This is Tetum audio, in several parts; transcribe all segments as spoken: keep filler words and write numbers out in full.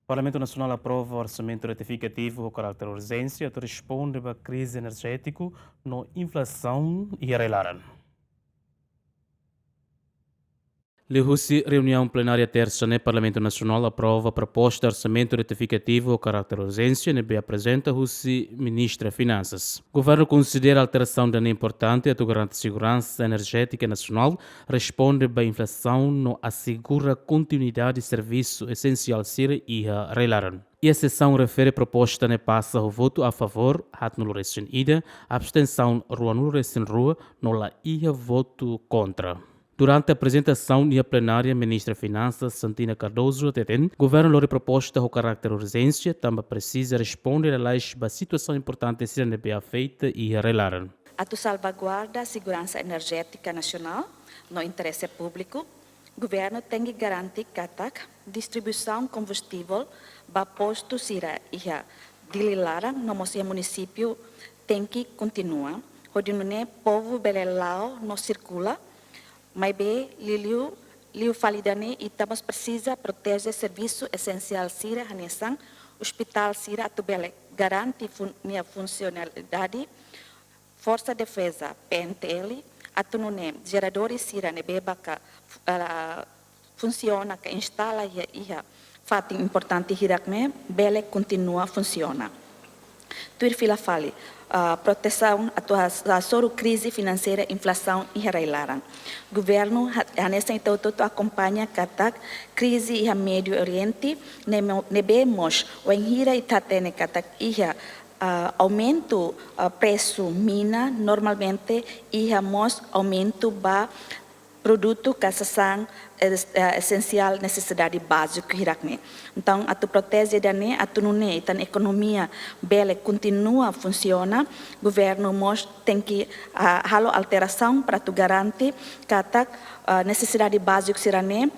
Parlamentu Nasionál aprova orsamentu retifikativu ho karáter urjénsia atu responde ba krize enerjétiku no inflasaun iha rai-laran. Liuhusi reuniaun plenária tersa ne'e, Parlamentu Nasionál aprova proposta orsamentu retifikativu ho karáter urjénsia ne'ebé aprezenta husi Ministra Finansas. Governu konsidera alterasaun ida-ne'e importante atu garante seguransa enerjétika nasionál, responde ba inflasaun no asegura kontinuidade servisu esensiál sira iha rai-laran. Iha sesaun refere, proposta ne'e pasa ho votu a favór haatnulu resin ida, abstensaun ruanulu resin rua no la iha votu kontra. Durante aprezentasaun iha plenária, Ministra Finansas Santina Cardoso hateten, governu lori proposta ho karáter urjénsia, tanba presiza responde lalais ba situasaun importante sira ne'ebé afeta iha rai-laran. Atu salvaguarda seguransa enerjétika nasionál no interese públiku, governu tenke garante katak distribuisaun kombustivel ba postu sira iha Dili laran no mós iha munisípiu tenke kontinua, hodi nune'e povu bele la'o no sirkula. Maibé liuliu, liu fali ida-ne'e, ita mós presiza proteje servisu esensiál sira hanesan ospitál sira atu bele garante fun-, nia funsionalidade, Forsa Defeza, P N T L, atu nune'e jeradór sira ne'ebé maka, ah, funsiona ka instala iha, iha fatin importante hirak-ne'e bele kontinua funsiona. Tuir fila fali, ah, protesaun atu has-, hasoru krize finanseira, inflasaun iha rai-laran. Governu ha-, hanesan ita hotu-hotu akompaña katak krize iha Médiu Oriente ne'e mo-, ne'ebé mós wainhira ita hatene katak iha, ah, aumentu, ah, presu mina, normalmente iha mós aumentu ba produtu ka sasán es-, eh, esensiál, nesesidade báziku hirak-ne'e. Entaun, atu proteje ida-ne'e, atu nune'e ita-nia ekonomia bele kontinua funsiona, governu mós tenke, ah, halo alterasaun para atu garante katak, ah, nesesidade báziku sira-ne'e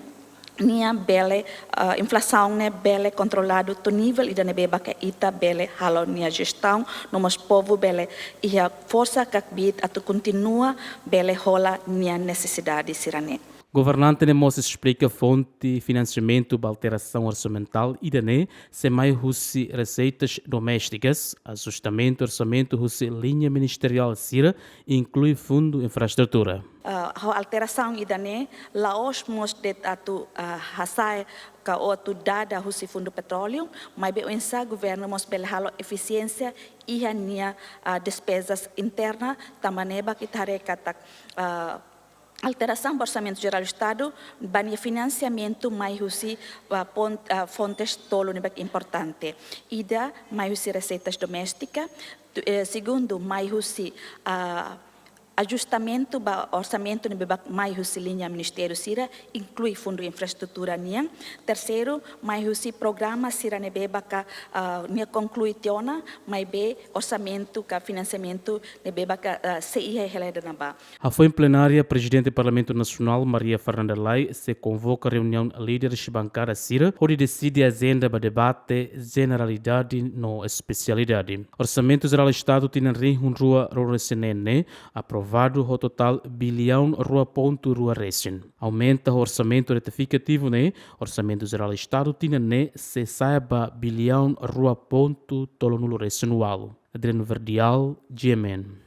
nia bele, ah, inflasaun ne'e bele kontroladu to'o nivel ida ne'ebé maka ita bele halo nia jestaun, no mós povu bele iha forsa ka kbiit atu kontinua bele hola nia nesesidade sira-ne'e. Governante ne'e mós esplika fonte finansiamentu ba alterasaun orsamentál ida-ne'e, sei mai husi reseitas doméstikas, ajustamentu orsamentu husi liña ministeriál sira, inklui fundu infraestrutura. Ah, ho alterasaun ida-ne'e, la'ós mós de'it atu, ah, hasa'e ka atu dada husi fundu petróleu, maibé oinsá governu mós bele halo efisiénsia iha nia, ah, despezas interna, tanba ne'e mak ita haree katak, ah, alterasaun ba Orsamentu Jerál Estadu, ba nia finansiamentu mai husi, ah, pon-, ah, fontes tolu ne'ebé importante. Ida, mai husi reseitas doméstika, tu-, eh, segundu, mai husi, ah, ajustamentu ba orsamentu ne'ebé mai husi liña ministériu sira, inklui fundu infraestrutura nian. Terseiru, mai husi programa sira ne'ebé maka, ah, nia konklui tiha ona, maibé orsamentu ka finansiamentu ne'ebé maka, ah, sei iha hela ida ne'ebá. Hafoin plenária, Prezidente Parlamentu Nasionál, Maria Fernanda Lay, sei konvoka reuniaun líderes bankada sira, hodi deside ajenda ba debate jeneralidade no espesialidade. Orsamentu Jerál Estadu tinan rihun rua ruanulu resin neen ne'e aprovadu ho totál biliaun rua pontu rua resin. Aumenta ho orsamentu retifikativu ne'e, Orsamentu Jerál Estadu tinan ne'e sei sa'e ba biliaun rua pontu tolunulu resin ualu. Adriano Verdial, G M N.